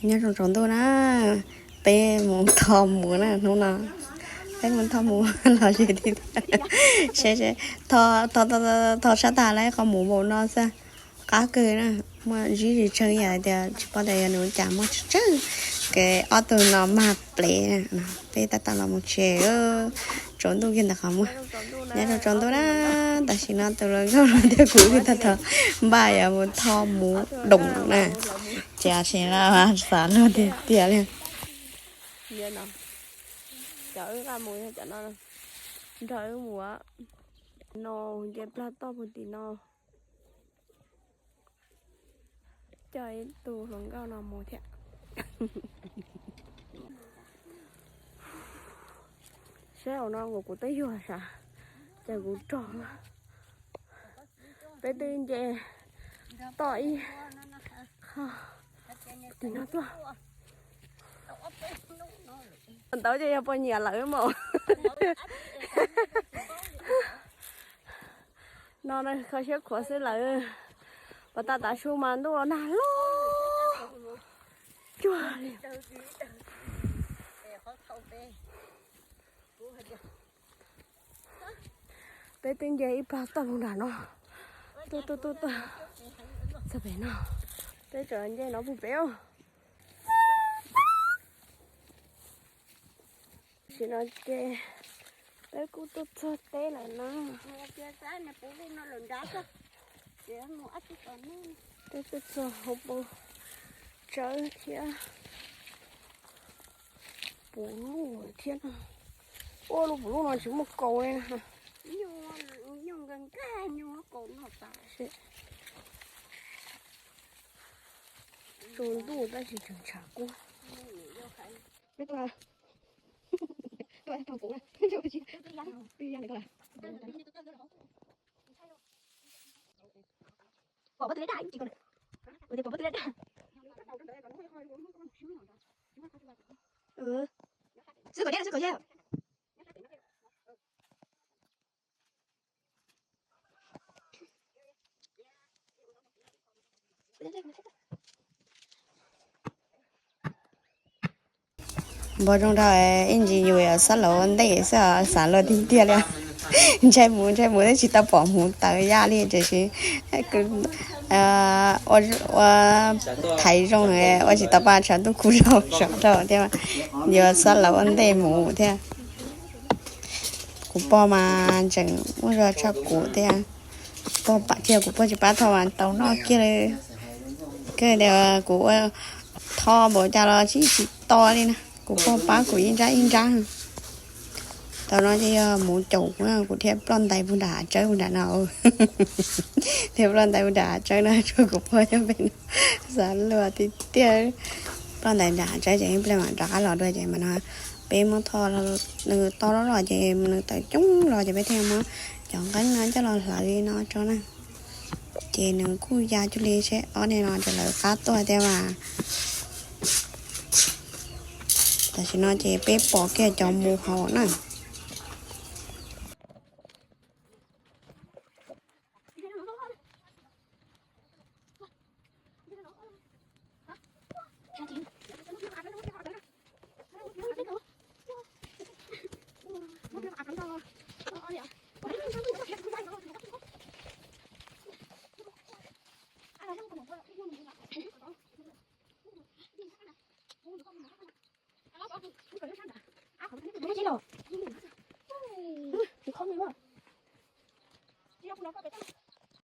Nyob zoo tsaus ntuj na, peb mus tho mus na hnub no. Peb mus tho mus los ze tiag tiag. Seb, seb, tho, tho, tho sab tag lawm, qhov mus npaum no xwb. Qab kawg na, muaj zib zis tsheej yam tias tsis paub tias yog nws ua cas muaj tsheej tsheej. Ces ob tug no mag plev, peb tab tom los mus tsev. Tsaus ntuj kiag ntawm qhov muag. Nyob zoo tsaus ntuj na, tam sim no tus hluas nkauj no thiab kuv wb tab tom npaj yuav mus tho mus doos na. Ces tam sim no xav luag tiag tiag li. Cov wb nqa mus yog cov no, nrog wb mus no, nce plag toj puag tim no. Coj ib tug hluas nkauj no mus thiab. Saib hauv no nkaus kuv twb yuag sav, ces kuv rog. Peb twb nce toj ib qho tim no tuaj. Ntawd ces yog puas nyiam lawm mas. No kho siab khuav xwb lawm. Pas tas tav su mas ntuj los nag loj cuag li. Peb twb nce ib plag toj puag nram no tuaj tuaj tuaj tuaj txog pem no. Peb tseem nce no puag pem. Tam sim no ces peb kuj tuaj txog teb lawm na. Peb tuaj txog hauv paus tsawb thiab puv luj thiab no. Ua lub puv luj no tsis muaj kaus li na. Tsaus ntuj tab sis tseem tshav kub. Pom pob tw daj, pom pob tw daj. Xwb kom deb, xwb kom deb. Npog zoo rau ib ntsis yus yuav xob laus ua ntej xwb, xav luag tiag tiag li. Ntshai mus ntshai mus twb tsis tau pom hmuv tawv yaj li tiam sis ua thaiv zoo ua tsis tau paj tshav ntuj kub zog saum rau thiab, yuav xob laus ua ntej mus thiab. Kuv pog mas tseem muaj zog tshaj kuv thiab. Pog pam thiab kuv pog tsis pab tho mas tau noj kiag li. Kawg tias kuv ua tho npaum cas los tsis tsis to li na, kuv pog pab kuv ib nrab ib nrab. Tau no ces yog mus caum kuv, kuv thiaj ploj ntais puag nram hav tsawb puag nram no. Thiaj ploj ntais puag nram hav tsawb no rau kuv pog coj pem no. Xav luag tiag tiag. Ploj ntais nram hav tsawb ces ib pliag mam rov qab los dua ces mas no peb muab tho, nws to loj loj ces nws tawm coob los ces peb thiaj muab cov nqeeb no coj los hlawv li no tso na. Ces nws kuj ya cuag li seb ob niag no ces lawv qab tuaj thiab mas. Tam sim no ces peb pom kiag cov mus hauv na.